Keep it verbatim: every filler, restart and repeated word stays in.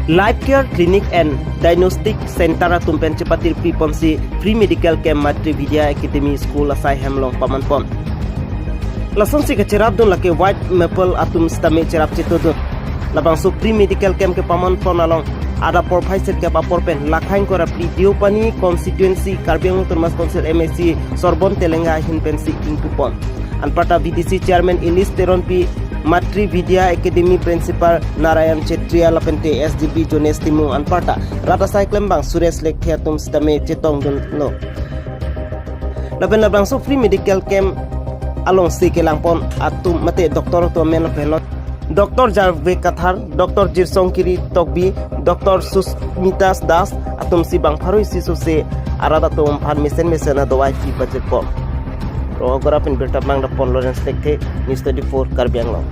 Life Care Clinic and Diagnostic Center atum pen chepatirpi ponsi Free Medical Camp Matri Vidya Academy School asai hem along paman pon. Lasonsi kacherapdun lake White Maple atum sitame cherap chetodun. Labangso Free Medical Camp kepaman pon along adap porphai sirkep apor pen Lakhaing Korapli Deopani Constituency Karbi Anglong Autonomous Council M A C Sorbon Telenga ahin pensi ingpu pon. Anparta V D C Chairman Elis Teronpi, Matri Vidya Academy Principal Narayan Chetria lapente S D P Jones Timung anparta rat asai klembang Suresh Lekthe atum sitame chetongdunlo. Lapen labangso Free Medical Camp alongsi kelang pon atum mate doctor atum amen lapen lo Doctor Jarve Kathar, Doctor Jirsong Kiri Tokbi, Doctor Susmita Das atumsi bang pharo isi sose arat atum aphan mesen mesen adawai pi pajir pon. Rongagora pen birta mang dapon Lawrence Lekthe, News twenty-four Karbi Anglong.